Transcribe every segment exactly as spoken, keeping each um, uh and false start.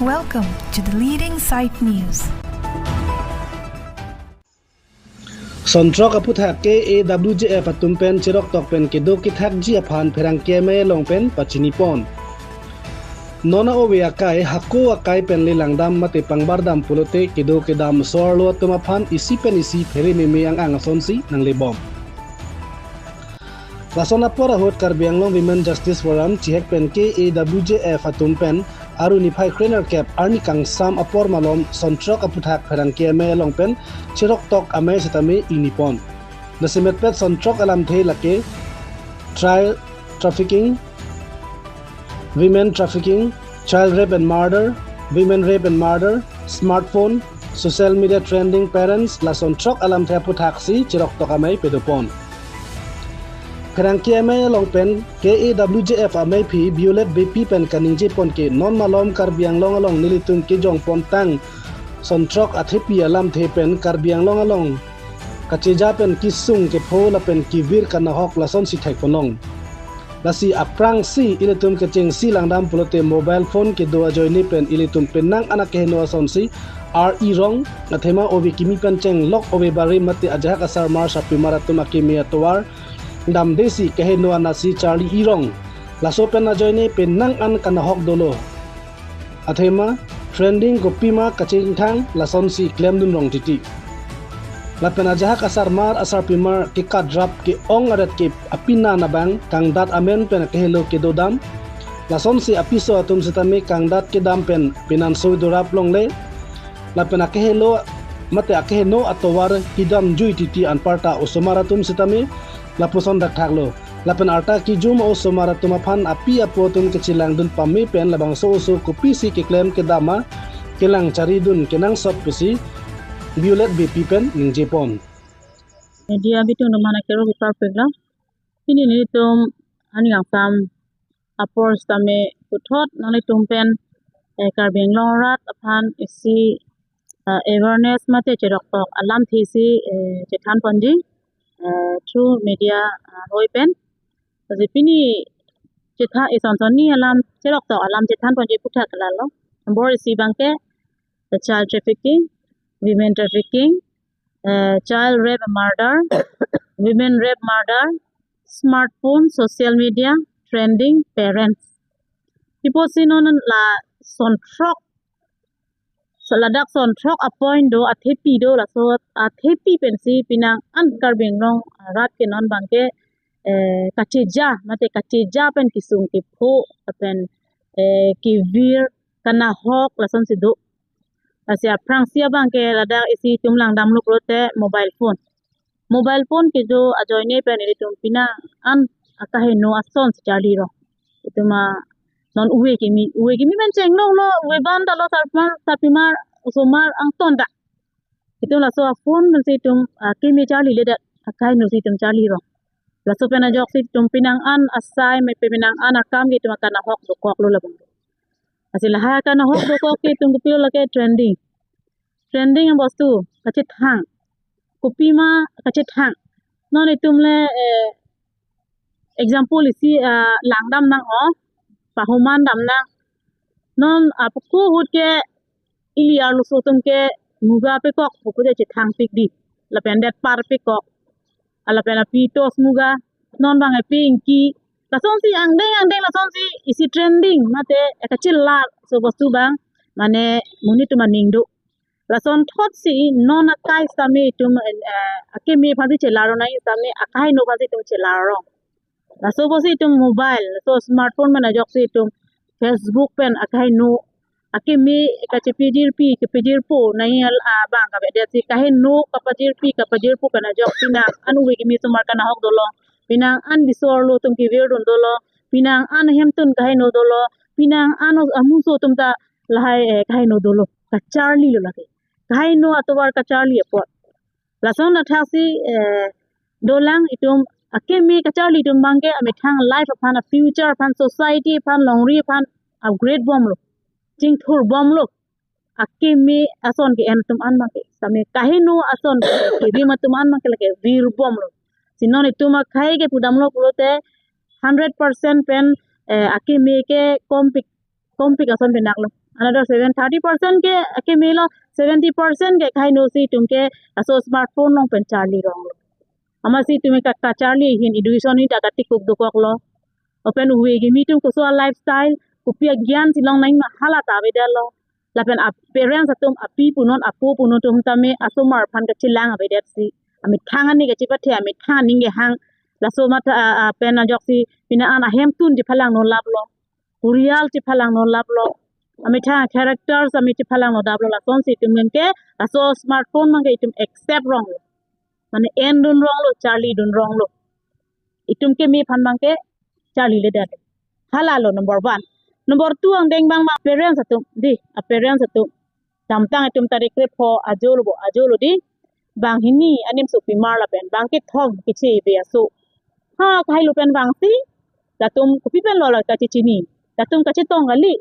Welcome to the leading site news. Sonthrok aphuthak K A W J F atum pen cheroktok pen kedo kethakji aphan Pherangke amei along pen pachini pon. Non a-ove akai, hako akai pen le langdam mate pangbardam pulote kedo kedam so-arlo atum aphan isi pen isi phere meme ang-ang asonsi nanglebom. Lason apor ahut Karbi Anglong Women Justice Forum chihek pen K A W J F atum pen aru niphai krenerkep arni kangsam apor malom Sonthrok aphuthak Pherangke amei along pen cheroktok amei setame ingni pon. Lasi metpet Sonthrok alamthe lake trial trafficking, women trafficking, child rape and murder, women rape and murder, smartphone, social media trending, parents, lason throk alamthe aphuthaksi cheroktok amei pedopon. Pherangke amei along pen K A W J F ameiphi Violet Beypi pen kaningje pon ke non malom Karbi Anglong along nelitum kejong pontang Sonthrok athepi alamthe pen Karbi Anglong along kacheja pen kesung kepho lapen kevir kanahok lasonsi thek ponlong. Lasi aphrangsi ilitum kechengsi langdam pulote mobile phone kedo ajoine pen ilitum penang an akeheno asonsi ar-i rong, athema ove kimi pen chenglok ove barim mate ajahak asarmar sarpimar atum akeme atovar damdesi keheno anatsi charli-i rong. Laso pen ajoine penang an kanahok dolo. Athema trending kopima kachingthang lasonsi klemdun rong titi. Lapen ajahak asarmar asarpimar kekatrap ke-ong aret ke apinan abang kangdat amen pen akehelo kedodam. Lasonsi apiso atum setame kangdat kedam pen pinanso dorap longle. Lapen akehelo mate akeheno atovar kedamjui titi anparta osomar atum setame lapuson dakthaklo. Lapen arta kejum osomar atum aphan api apo atum kechelangdun pame pen labangso oso kopisi keklem kedam ma kelang charidun kenangsot pusi Violet Beypi pen ningje pon. Media bitung atum aphan akero kepar peklo. Pini nelitum arni kangsam apor setame puthot nanglitum pen, eh, Karbi Anglong arat aphan isi, eh, awareness mate cheroktok alamthesi, eh, chethan ponji, eh, through media, eh, hoi pen. Lasi pini chethan, ison sonni alam, cheroktok alam chethan ponji aputhak ke lalo. Nombor isi abangke, the child trafficking, women trafficking, eh, child rape murder, women rape murder, smartphone, social media, trending, parents. Ipo si non la Sonthrok, so ladak Sonthrok apoint do, athepi do, laso athepi pensi penang an Karbi Anglong arat ke non abangke, eh, kacheja, mate kacheja pen kesung kepho, pen, eh, kevir, kanahok, lasonsi do. Lasi aphrangsi abangke ladak isi itum langdamlo pulote mobile phone. Mobile phone kedo ajoine pen ilitum penang an akeheno asonsi charli rong. Itum a non ove kimi, ove kimi pen chengloklo, ove ban ta lo sarpimar, sarpimar, osomar angton ta. Itum laso aphone pensi itum, ah, akeme charliledet, akehenosi itum charli rong. Laso pen ajoksi itum penang an asai, me penang an akam ke itum akanahok dokoklo labang. Lasi lahai akanahok dokok ke itum kopilo lake trending. Trending abostu kachethang. Kopima kachethang. Non itum le, eh, example isi, ah, langdam nang o, pahoman dam nang. Non apuku ahut ke ili arloso atum ke muga pekok puku de chethang pik di. Lapen det par pekok. Lapen api tos muga. Non abang api ingki. Lasonsi angdeng angdeng lasonsi isi trending mate ekachelar so bostu abang mane monit atum aning do. Lason thotsi non akai sitame itum, eh, akeme aphansi chelar nang sitame akeheno aphansi itum chelar rong. Laso apotsi itum mobile, laso smartphone pen ajoksi itum Facebook pen akeheno, akeme kachepajirpi, kepajirpo, nai al, ah, abang kavedet si kaheno kapajirpi, kapajirpo pen ajok penang an ove kimi osomar kanahok dolo, penang an biso arlo atum kevirdun dolo, penang an ahemtun kaheno dolo, penang an os-, amuso atum ta lahai, eh, kaheno dolo, kacharlilo lake. Kaheno atovar kacharli apot. Lason athaksi, eh, dolang itum akeme kacharli atum abangke amethang life aphan, a future aphan, society aphan, longri aphan upgrade bomlo, chingthur bomlo. Akeme ason ke-en atum an abangke sitame kaheno ason kerim atum an abangke lake vir bomlo. Si non itum akhei ke pudamlo pulote hundred percent pen, eh, akeme ke kompik Kompik ason pinaklo. Another seven, thirty percent ke, ke melo, seventy percent ke kaino si itum ke laso smartphone along pen charli ronglo. Amatsi itum ke ka, kacharli ahin education ahin ta katikuk dokoklo. Lapen ove kimi atum koso a-lifestyle, kopi agyan si long nangji ma hala ta avedetlo. Lapen a-parents atum, api punon, apo punon atum tame asomar aphan kachelang avedetsi, amethang ani kachepathe, amethang aning kehang, laso matha, a, a, pen ajoksi pini an ahemtun chephalang nolaplo, purial chephalang nolaplo, amethang characters ami chephalang nodaplo. Lasonsi itum ke laso smartphone abangke itum accept ronglo, mane endun ronglo, charlidun ronglo. Itum keme aphan abangke charliledet. Halalo number one. Number two angdeng abang ma parents atum, dei, a-parents atum. Damtang itum tarik krepho ajolo bo, ajolo dei. Banghini anim sopimar lapen bangkethom keche be aso. Ha, kahailo pen vangsi latum kopi pen lolo kachechini. Latum kachetong kali.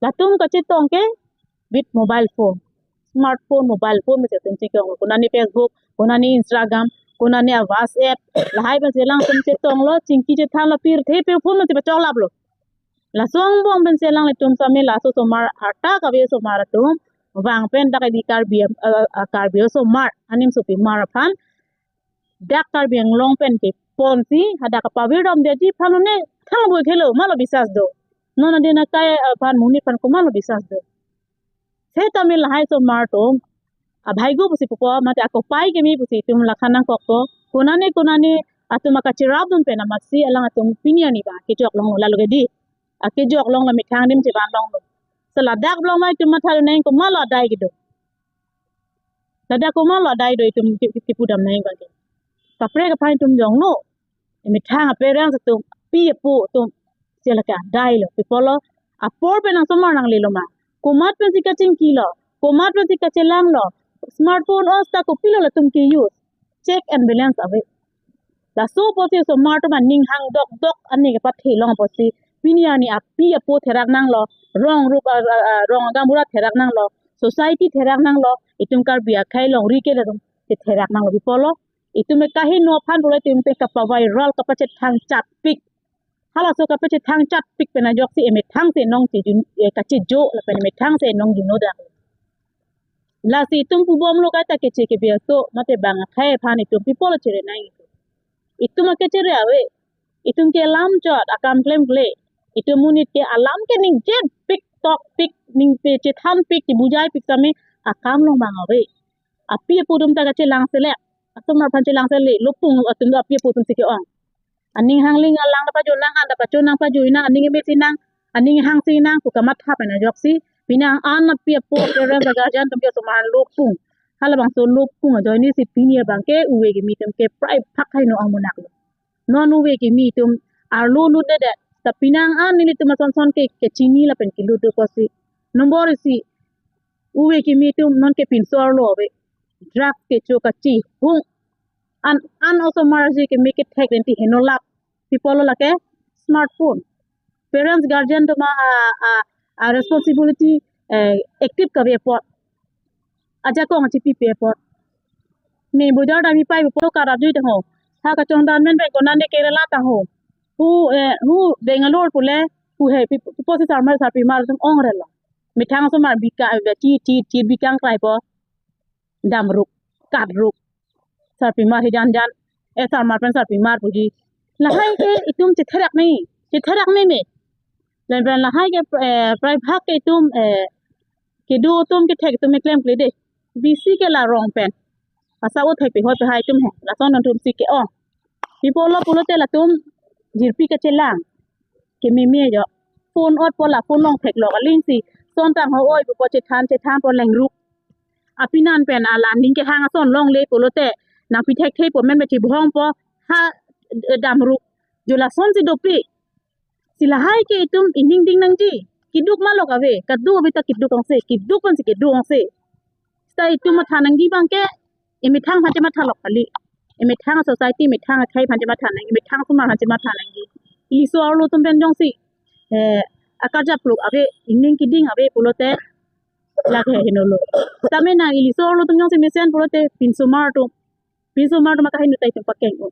Latum kachetong ke with mobile phone. Smartphone, mobile phone pensi latum chekong. Konane Facebook, konane Instagram, konane WhatsApp. Lahai pensi alang atum chetonglo, chingki chethanlo, pirthe pe phone pensi pachoklaplo. Laso angbong pensi alanglitum sami laso osomar, arta kave osomar atum vang pen dak di Karbi, eh, eh, Karbi osomar anim sopimar aphan dak Karbi Anglong pen keponsi hadak kapavirdamdetji aphan lone thang bui khelo, malo bisas do. Non adin akai aphan, monit aphan komatlo bisas do. Setame lahai osomar atum abhaigo pusi pupo, mate akopai keme pusi itum lakhan nangkokpo. Konane konane atum akacherapdun pen amatsi alang atum pini ani abang kejok longlo, lalo ke dei. Akejok longlo, methang adim chevan longlo. Si ladak along ma itum matha nangji, komatlo adai kedo. Ladak komatlo adai do itum ki, ki, kipudam nangji abangke. Kaprek aphan itum jongno. Emethang a-parents atum, api apo atum, si lake adailo. Pi apotlo, apor pen asomar nanglelo ma? Komat pensi kachingkilo, komat pensi kachelanglo? Smartphone os ta kopilo latum ke-use? Check and balance ave. Laso apotsi osomar atum aning hang dokdok ani kepathe long apotsi pini ani api apo therak nanglo, rong rup, a, a, a, rong agaonbura therak nanglo, society therak nanglo, itum Karbi akhei longri ke latum si therak nanglo. Pi apotlo, itum ke kaheno aphan pulo itum ke kapaviral, kapachethang chatpik. Halaso kapachethang chatpik pen ajoksi emethang si enong chejun, eh, kachejo lapen emethang si enong junodang. Lasi itum pubomlo kaita keche kebe aso, mate bang akhei aphan itum pi apotlo chere nangji. Itum akechere ave. Itum ke lam chot, akam klemkle. Itum monit ke alam ke ningje pik, tokpik, ningje chethanpik, chebujaipik sami akam along bang ave. Api apo atum ta kachelang selek. Asomar aphan chelang selek, lopung atum do api apo atum si ke-ong. Aning hangling alang ta pajo nang, an ta pacho nang, pajo nang, aning eme si nang, aning hang si nang, pu kamatha pen ajoksi pini an api apo, parents, guardian atum ke osomar lopung. Halabangso lopung ajoinesi pini abangke ove kimi atum ke prai phak hai no angmunak lo. Non ove kimi atum arlo lutdedet. Ta pini an nelitum ason son ke, kechini lapen kelut do apotsi. Number isi, ove kimi atum non ke pinso arlo ave. Drug kecho, kachihung. An, an osomar si keme kethek lenti henolap. Pi apotlo lake smartphone. Parents, guardian atum a, a, a responsibility, eh, active kave apot. Ajakong chipipe apot. Ne bojar damji pai pulo karap jui tangho. Ha kachongdam men pen konane Kerala tangho. Hu, eh, hu Bangalore pule, hu he, pi, pi apotsi sarmar sarpimar atum ongrelo. Methang asomar bika, eh, chi, chi, chi bikang kraipo. Damruk, katruk. Sarpimar hijan jan, eh, sarmar pen sarpimar puji. Lahai ke itum chetherak nangji, chetherak nangji me. Lapen lahai ke, eh, prai phak ke itum, eh, kedo atum kethek atum klemkle dei. Bisi ke la rong pen. Asa o thek pe hoi pe hai atum he. Lason atum si ke-ong. Pi apotlo pulote latum jirpi kachelang. Kememe jo. Phone ot pu la phone along theklok aling si. Son tangho oi pu apot chethan chethan apot lengruk. Apinan pen alang ning kehang ason longle pulote nangpi thekthe pu men me chibhongpo, ha, eh, damruk. Jo lasonsi dopik. Si lahai ke itum ining ding nangji. Keduk malok ave, kaduk ave ta keduk ongse, keduk pensi keduk ongse. Seta itum matha nangji abangke, emethang aphan chemathalok kali. Emethang society, emethang akhei aphan chematha nangji, emethang asomar aphan chematha nangji. Iliso arlo atum pen jongsi, eh, akarjap pluk ave, ining keding ave pulote, lake henolo. Tame nang iliso arlo atum jongsi mesen pulote, pinsomar atum, pinsomar atum akaheno ta itum pakeng-o.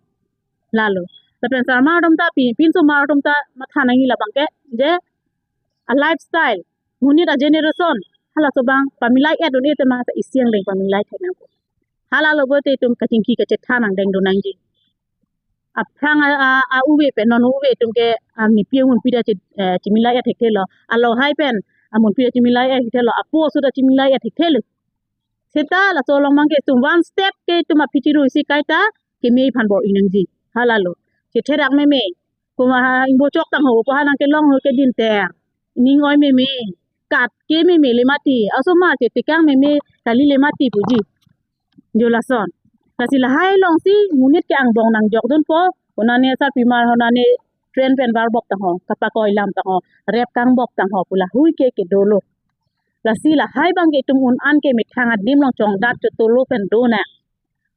Lalo. Lapen sarmar atum ta pi, pinsomar atum ta matha nangji labangke, je a lifestyle, monit a generation, halaso abang pamilai-et un-e tema sa isi angdeng pamilai thek nangpo. Halalo pulote itum kachingki kachethan angdeng do nangji. Aphrang a, a, a uve pen non uve atum ke, a, mipi amunpi ta chi, eh, chimilai-et thekthelo. Alohai pen amunpi ta chimilai-et thekthelo. Apo aso ta chimilai-et thekthelo. Seta laso along abang ke itum one step ke itum aphi chiru isi kaita keme aphan bor-i nangji. Halalo. Chetherak meme. Komat ha ingbo chok tangho, komat ha nangkelong ho ke dinter. Ning oi meme. Kat ke meme le mati. Asomar chetekang meme kali le mati puji. Jo lason. Lasi lahai alongsi monit ke angbong nangjokdunpo. Konane sarpimar honane train pen varbop tangho. Kapakoi lam tangho. Rep kangbop tangho pu lahui ke kedolo. Lasi lahai abang ke itum un-an ke methang adim along chongdat chotolo pen do na.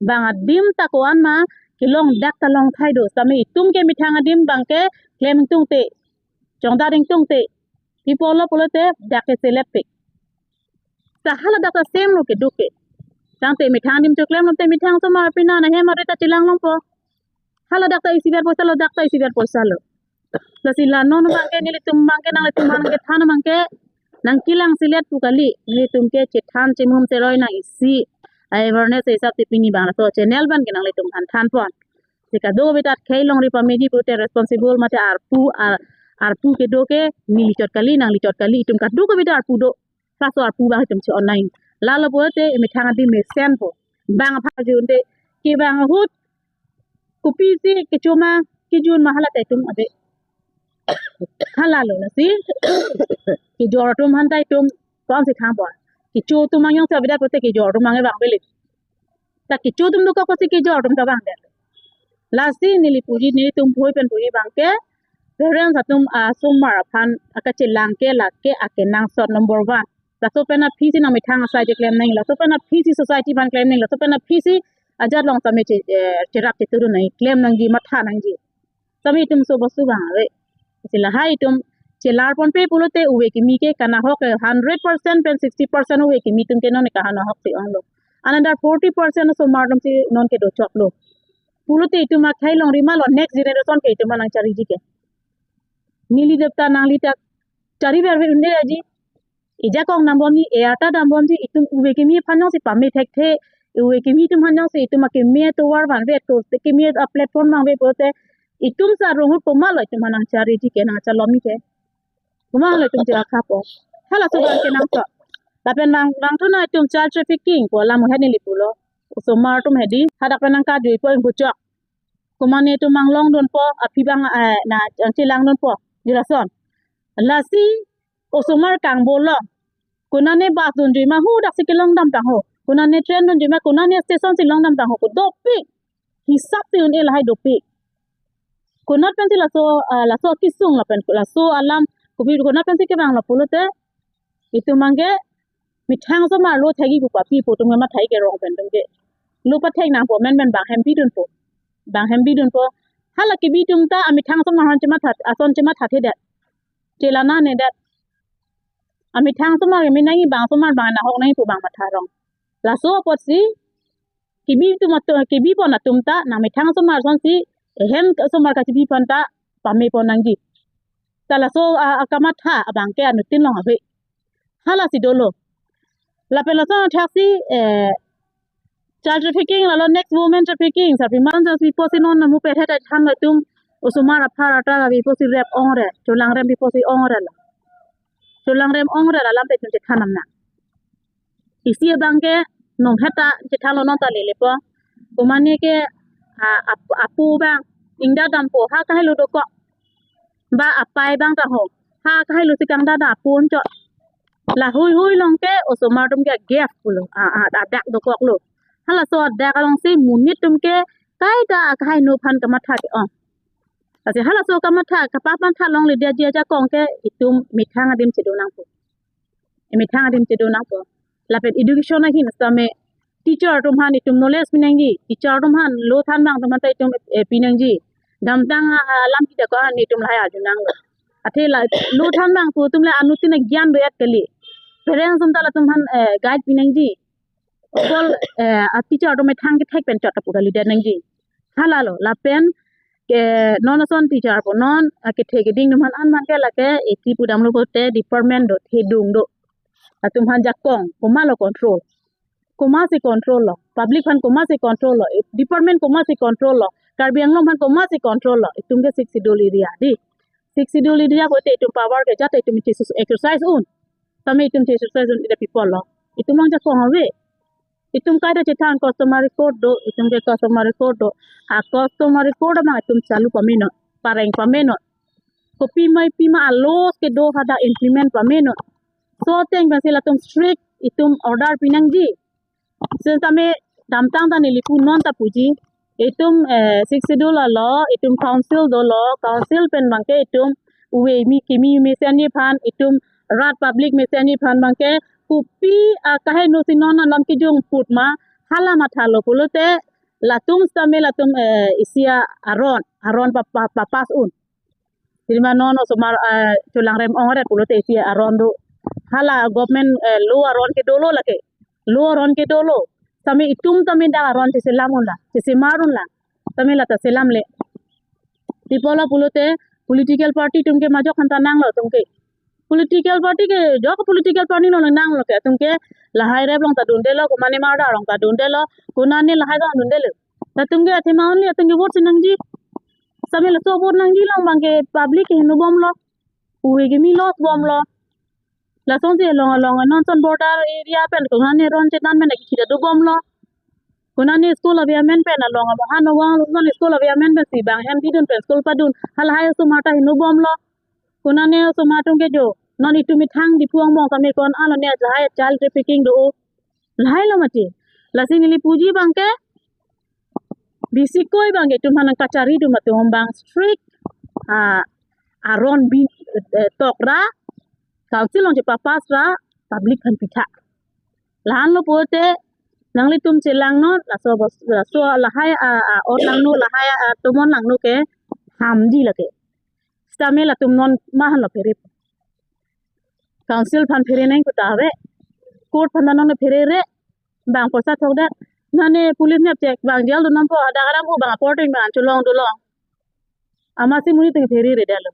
Bang adim ta ko-an ma kelong dak ta long thai do. Sami itum ke methang adim abang ke klem ingtungte. Chongdat ingtungte. Pi pulo pulote dak ke selet pik. Sa hala dak ta same lo keduk ke. Tangte methang adim choklem lote methang asomar pina na hem ari ta chelang longpo. Hala dak ta isivet poisa lo, dak ta isivet poisa lo. Lasi la non abang ke nelitum abang ke nanglitum aphan kethan abang ke nangkelang selet pu kali. Nelitum ke chethan chemum cheroi nang isi awareness hisap si pini abang laso channel abang ke nanglitum aphan thanpon. Si kadokave ta khei longri pameji pulote responsible mate arpu ar, arpu kedo ke neli chot kali, nangli chot kali, itum kadokave ta arpu do. Laso arpu abang itum che-on nang. Lalo pulote methang adim mesenpo. Bang aphan jun de ke bang ahut kopisi kecho ma kejun ma hala ta itum ave. Halalo lasi kejor atum aphan ta itum ko-ansi thanpon. Kecho atum angjong si avedet pulote kejor atum ange vangvedet. Ta kecho atum dokok pusi kejor atum ta vangdet. Lasi neli puji, nelitum phoi pen puji abang ke parents atum asomar aphan akachelang ke lake akenangsot number one. Laso pen aphisi nangmethang asai cheklem nang, laso pen aphisi society aphan klem nang, laso pen aphisi ajat along tame che, eh, cherap cheturu nang, klem nangji, matha nangji. Tame itum so bostu abang ave. Si lahai itum chelar ponpe pulote uve kimi ke kanahok ke hundred percent pen sixty percent uve kimi atum ke non ke kanahok si onglo. Another forty percent asomar atum si non ke dochoklo. Pulote itum akhei longri ma lo next generation ke itum aphan nangchariji ke. Neli dep ta nangli ta chari ver ver unde aji. Ejakong dambomji, e-arta dambomji, itum uve kimi aphan jongsi pame thekthe, uve kimi atum aphan jongsi itum akeme atovar vanve, to keme a-platform vangve pulote, itum sa rong ahut komatlo itum aphan nangchariji ke nangchalomji ke. Komatlo itum che akhapo. Halaso abang kenangsot. Lapen vang, vangthu na itum child trafficking pu alam ahet neli pulo. Osomar atum hedi, hadak pen nangkajuipo ingbuchok. Komane atum anglongdunpo, aphi abang, eh, nangchelangdunpo. Jo lason. Lasi osomar kangbolo. Konane bus dunjui ma hadak si kelongdam tangho. Konane train dunjui ma, konane station si longdam tangho. Ko dopik. Hisap si un-e lahai dopik. Konat pensi laso, ah, laso akesung lapen laso alam kopi konat pensi kevanglo pulote itum abang ke methang asomar lo thekji pu papi pu atum ke mathai ke rong pen atum ke lo pathek nangpo, men pen bang hem bidunpo. Bang hem bidunpo. Hala kebi atum ta amethang asomar aphan chematha, ason chemathathedet. Chelana nedet. Amethang asomar keme nangji, bang asomar bang nahok nangji pu bang matha rong. Laso apotsi kebi atum atum, kebipon atum ta nangmethang asomar asonsi ehem asomar kachebipon ta pamepon nangji. Ta laso a, akamatha abang ke anuttin along ave. Halasi dolo. Lapen laso athaksi, eh, child trafficking, lalo next women trafficking, sarpimar jongsi pusi non namu perhet thanlo itum, osomar aphar arta la pusi rep ongre, cholangrem pusi ongre la. Cholangrem ongre la alam ta itum chethan nang. Isi abang ke nongheta chethanlo, non ta lelepo. Komane ke, ah, ap-, apo abang ingdadampo, ha kahailo dokok. Ba apai abang ta ho. Ha kahailo si kangdada apo anchot. Lahui hui along ke osomar atum ke gap pulo. Ah, ah, adak dokoklo. Halaso adak alongsi monit atum ke kaita akahai no aphan kamatha ke-ong. Lasi halaso kamatha, kapamatha longledetji ajakong ke itum methang adim chedo nangpo. Methang adim chedo nangpo. Lapen education ahin sitame teacher atum aphan itum knowledge pinangji. Teacher atum aphan lo than abang atum aphan ta itum, eh, pinangji. Damtang, ah, alam kita ko an itum lahai arju nanglo. Athe la lo than abang atum le anuttin agyan do-et kali. Parents atum ta latum aphan, eh, guide pinangji. Okol, eh, a teacher atum methang kethek pen chot ta pu kalidet nangji. Halalo, lapen ke non ason teacher pu non, ah, kethe keding atum aphan an abangke lake iti pudamlo pote department do, thedung do. Latum aphan jakong, komatlo control. Komatsi control lo, public aphan komatsi control lo, department komatsi control lo, Karbi Anglong aphan komatsi control lo, itum ke Sixth Schedule area dei. Sixth Schedule area pote itum power ke jat itum chisi exercise un. Tame itum chisi exercise un ida people lo. Itum along jakong ave. Itum kaita chethan customary court do, itum ke customary court do. Ha customary court abang itum chalu pame non, pareng pame non. Kopima pima a-laws kedo hadak implement pame non. So ateng pensi latum strict itum order pi nangji. Sitame damtang ta neli pu non ta puji. Itum, eh, Sixth Schedule alo, itum council dolo, council pen abangke itum ove kimi kimi mesenji aphan, itum rat public mesenji aphan abangke kopi, ah, kaheno si non alam kejung put ma, hala mathalo pulote latum sitame latum, eh, isi a-aron, aron pa, pa, pa pass un. Jadi ma non osomar, eh, cholangrem ongret pulote isi aron do. Hala government, eh, law aron ke dolo lake. Law aron ke dolo. Tame itum tame dak aron cheselam unlang, chesemar unlang. Tame lata selamle. Ipo la pulote political party atum ke majok aphan ta nanglo atum ke. Political party ke, jok political party along nanglo ke atum ke, lahai rep along ta dundelo, komane murder along ta dundelo, konane lahai along dundelo. Latum ke athema only atum ke vote si nangji. Sitame laso vote nangji along abangke public ke heno bomlo. Ove kimi loss bomlo. Lasonsi along along non ason border area pen konane ron chethan pen kida do bomlo. Konane school ave amen pen along amo han owang non school ave amen pensi bang hem didun pen school padun. Halahai osomar ta heno bomlo. Konane osomar atum ke jo. Non itum methang Diphu angbong kami kon alo ne lahai child trafficking do. Lahai lo mati. Lasi neli puji abangke. Bisi koi abangke itum aphan nangkachari atum atum abang strict, ah, aron bi, eh, tok ra, council along chepa pass ra, public aphan pitha. Lahenlo pote nanglitum chelang non, laso bos, laso lahai, ah, ah, ot langno, lahai, ah, tomon langno ke hamji lake. Sitame latum non ma aphan lo phere. Council aphan phere nang puta ave. Court aphan non phere re. Bang poisa thok dak. Nane police nep chek bang jail dun nampo, adak aram hu bang aporting bang cholong dolong. Amatsi monit atum phere re dalo.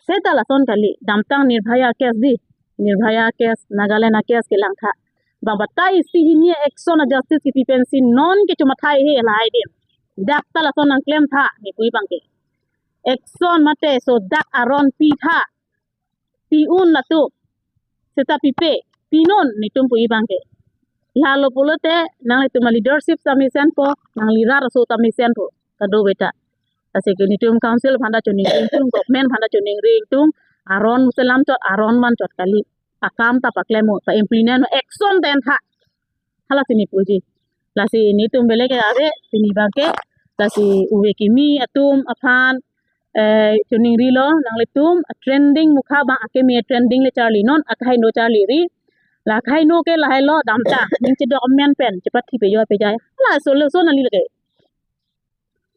Seta lason kali, damtang Nirbhaya case dei. Nirbhaya case, Nagaland a-case kelang tha. Bang batai isi hini action a-justice kipi pensi non ke chuma thai he lahai adim. Dak ta lason nangklem tha, ne pu abangke. Action mate so dak aron pi tha. Pi un latum. Seta pipe, pi non netum pu abangke. Lalo pulote nanglitum a-leadership ta mesenpo, nangli rat aso ta mesenpo. Kado beta. Lasi ke netum council aphan ta choningri ingtung, government aphan ta choningri ingtung, aron selam chot, aron man chot kali. Akam ta paklem o, pa-implement o, action ta en tha. Halasi ne puji. Lasi netum bele ke ave, pini abangke, lasi ove kimi atum aphan, eh, choningrilo, nanglitum, trending mukha abang akimi trending le charli non, akaheno charli ri, la akaheno ke lahai lo damtang, ning chedok amen pen, chepathi pejoi pejai. Hala solution kali lake.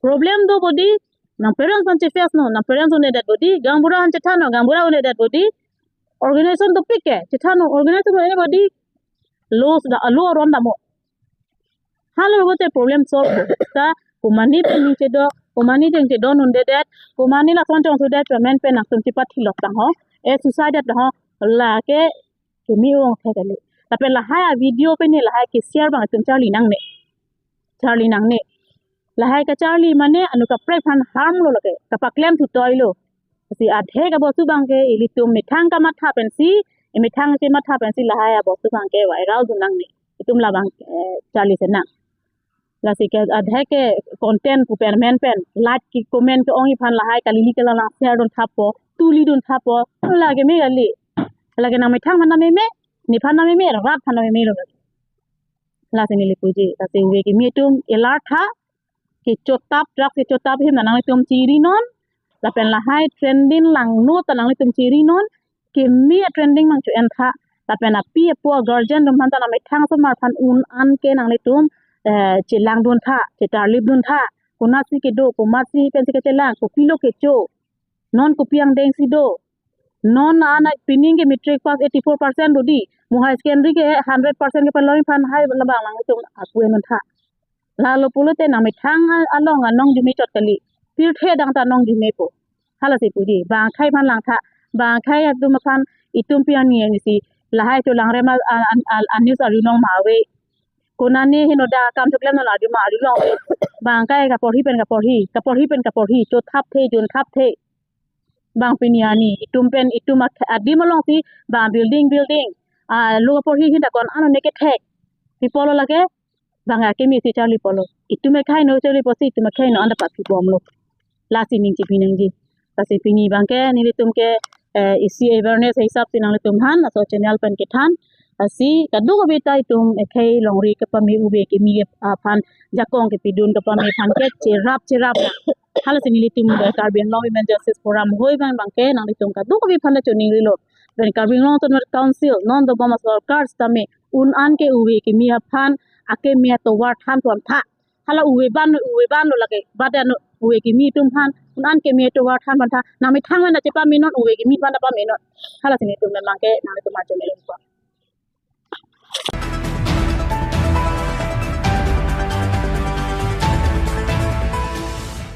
Problem do bodi, nang parents aphan che-face non, nang parents un-edet bodi, gaonbura aphan chethan non, gaonbura un-edet bodi, organization topic ke, chethan non, organization un-edet bodi, law da, law aron dam o. Halo pote problem solve o. Ta, komane pen ning chedok, komane ning chedon un-edet, komane lason chongthudet, amen pen nangtum chepathi lok tang ho, e suicide tang ho, lake, kimi ong the kali. Lapen lahai a-video pen ne lahai ke-share abang itum charli nangne. Charli nangne. Lahai kacharli mane anu kaprek aphan harm lo lake. Kapaklem thutoi lo. Si adhek abostu abangke ilitum methang kamatha pensi, e methang chematha pensi lahai abostu abangke viral dun nangne. Itum labang, eh, charli se nang. Lasi ke adhek ke content pu pen amen pen, like ki comment ke-ong aphan lahai kalili kalalang share dun thapo, tuli dun thapo, lake me kali. Lake nang methang aphan ta meme, nephan ta meme, rat aphan ta meme lo. Lasi neli puji, lasi ove kimi atum alert tha, kechotap, drugs kechotap ahem ta nanglitum chiri non, lapen lahai trending langno ta nanglitum chiri non, kimi a-trending abang cho-en tha, lapen api apo a-guardian atum aphan ta nang methang osomar aphan un an ke nanglitum, eh, chelang dun tha, chetarlip dun tha, konatsi kedo, komatsi pensi kechelang, kopilo kecho, non kopi angdeng si do, non ana pining ke matric pass eighty four percent bodi, mo higher secondary ke hundred percent kepalong aphan hai labang nangtum aku en un tha. Lalo pulote nang methang along anong jumi chot kali. pirthe adang ta nong dime po. Halasi puji, bang akhei aphan langtha, bang akhei atum aphan itum pi ani ani si lahai cholangrem a, a, a, a, a news arju nong ma ave. Konane heno da kam thuklem non arju ma arju long ave. Bang akhei kaporhi pen kaporhi, kaporhi pen kaporhi, chothap the, jonthap the. Bang pini ani, itum pen, itum ak-, adim alongsi, bang building, building, ah, lo kaporhi hin ta ko-an ano ne kethek. Pi pulo lake, bang akimi si charli pulo. Itum akhei no charli pusi, itum akhei no anda papi bomlo. Lasi ning chipi nangji. Lasi pini bang ke, nelitum ke, eh, isi awareness hisap si nanglitum aphan, laso channel pen kethan. Lasi kadokave ta itum akhei longri kepame, uve kimi aphan jakong kepidun kepame aphan ke cherap cherap. Halasi nelitum, eh, Karbi Anglong Women Justice Forum hoi bang bang ke nanglitum kadokave aphan ta choningrilo. Pen Karbi Anglong Autonomous Council non dobom asorkar sitame un-an ke uve kimi aphan akeme atovar than pontha. Hala uve ban, uve ban lo lake, badan uve kimi atum aphan un-an keme atovar than pontha. Nangmethang pen ta chepame non, uve kimi aphan ta pame non. Halasi nelitum memang ke nanglitum aphan choningri.